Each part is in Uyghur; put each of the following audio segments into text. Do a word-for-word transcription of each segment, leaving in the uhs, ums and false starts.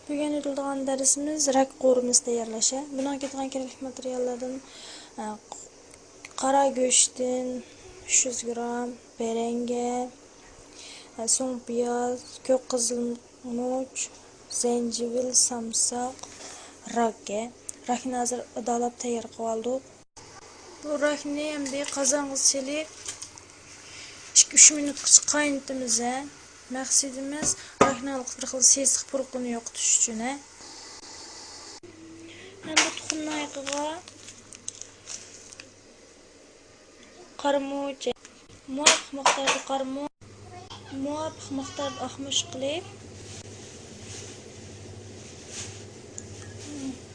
بۈگۈن ئۆتۈلىدىغان دەرسىمىز راك قورۇمىسى تەييارلاش. بۇنىڭغا كېتىدىغان كېرەكلىك ماتېرىياللاردىن، ئە، قارا گۆشتىن ئۈچ يۈز گرام، بەرەڭگە، ئە، سوڭ پىياز، كۆك قىزىل مۇچ، زەنجىۋىل، سامساق، راك. راكنى ھازىر ئىدالاپ تەييار قىلىۋالدۇق. بۇ راكنى ئەمدى قازانغا سېلىپ، ئىككى-ئۈچ مىنۇتقىچە قاينىتىمىز. مەقسىتىمىز راكنىڭ بىر خىل سېسىق پۇرىقىنى يوقىتىش ئۈچۈن. ئەمدى تۇخۇمنىڭ ئېقىغا قارىمۇچ، مۇۋاپىق مىقداردا قارىمۇچ، مۇۋاپىق مىقداردا ئاقمۇچ قىلىپ،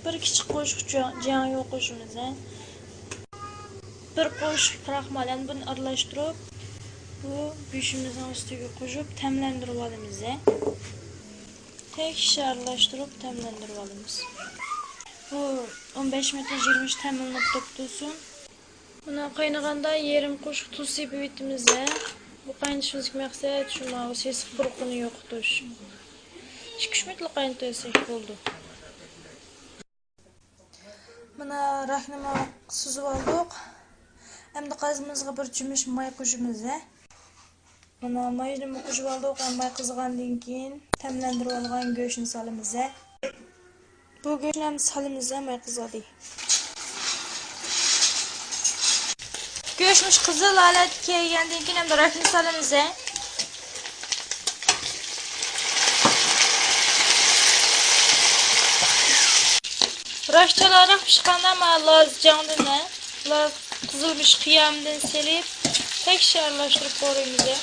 بىر كىچىك قوشۇق جياڭيۇ قوشىمىز. بىر قوشۇق كراخمال، يەنە بۇنى ئارىلاشتۇرۇپ، بۇ گۆشىمىزنىڭ ئۈستىگە قوشۇپ تەملەندۈرۈپ ئالىمىز. تەكشى ئارىلاشتۇرۇپ تەملەندۈرۈپ ئالىمىز. بۇ ئون بەش مىنۇتتىن يىگىرمە مىنۇت تەملىنىپ تۇرۇپ تۇرسۇن. مانا قاينىغاندا يېرىم قوشۇق تۇز سېپىۋېتىمىز. بۇ قاينىتىشىمىزدىكى مەقسەت شۇ ماۋۇ سېسىق پۇرىقىنى يوقىتىش. ئىككى-ئۈچ مىنۇتلا قاينىتىۋەتسەك بولىدۇ. مانا راكنىمۇ سۈزۈۋالدۇق. ئەمدى قازىمىزغا بىر چۆمۈچ ماي قوشىمىز. مانا ماينىمۇ قوشۇۋالدۇق. ماي قىزىغاندىن كېيىن تەملەندۈرۈۋالغان گۆشنى سالىمىز. بۇ گۆشنى ھەم سالىمىز، ماي قىزىغىدى. گۆشىمىز قىزىل ھالەتكە كەلگەندىن كېيىن ھەم راكنى سالىمىز. راك چالاراق پىشقاندا مانا لاز جاڭدىن، لاز قىزىلمىش قىيامدىن سېلىپ، تەكشى ئارىلاشتۇرۇپ قورۇيمىز.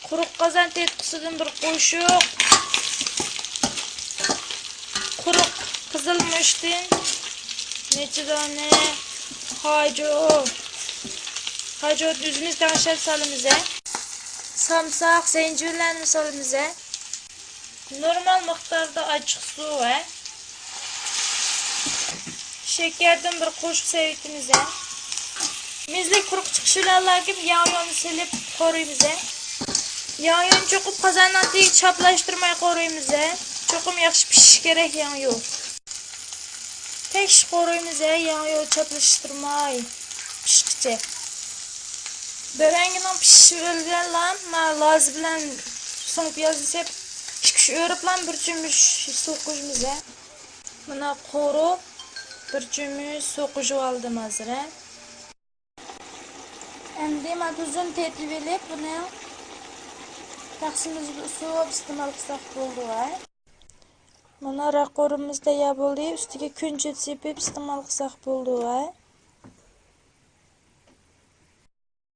قۇرۇق قازان تېتىقىسىدىن بىر قوشۇق، قۇرۇق قىزىلمۇچتىن نەچچە دانە خاجۇ، خاجۇ ئۆزىمىز تەڭشەپ سالىمىز. سامساق، زەنجىۋىللەرنى سالىمىز. نورمال مىقداردا ئاچچىق سۇ ۋە شېكەردىن بىر قوشۇق سېلىۋېتىمىز. مېزىلىك قۇرۇق چىقىشى بىلەن ياڭيۇنى سېلىپ قورۇيمىز. ياڭيۇنى چوقۇم قازاننىڭ تېگىگە چاپلاشتۇرماي قورۇيمىز. چوقۇم ياخشى پىشىشى كېرەك ياڭيۇ. تەكشى قورۇيمىز، ياڭيۇ چاپلاشتۇرماي پىشقىچە. بەرەڭگىنىڭ پىشىشى بىلەنلا مانا لاز بىلەن سوڭ پىيازنى سېلىپ، ئىككى-ئۈچ ئۆرۈپلا بىر چۆمۈچ سۇ قوشىمىز. مانا قورۇپ، بىر چۆمۈچ سۇ قوشۇۋالدىم ھازىر. ئەمدى مانا تۇزىنى تېتىۋېلىپ، بۇنى تەخسىمىزگە ئۇسۇپ ئىستېمال قىلساق بولىدۇ. مانا راك قورۇمىمىز تەييار بولدى. ئۈستىگە كۈنجۈت سېپىپ ئىستېمال قىلساق بولىدۇ.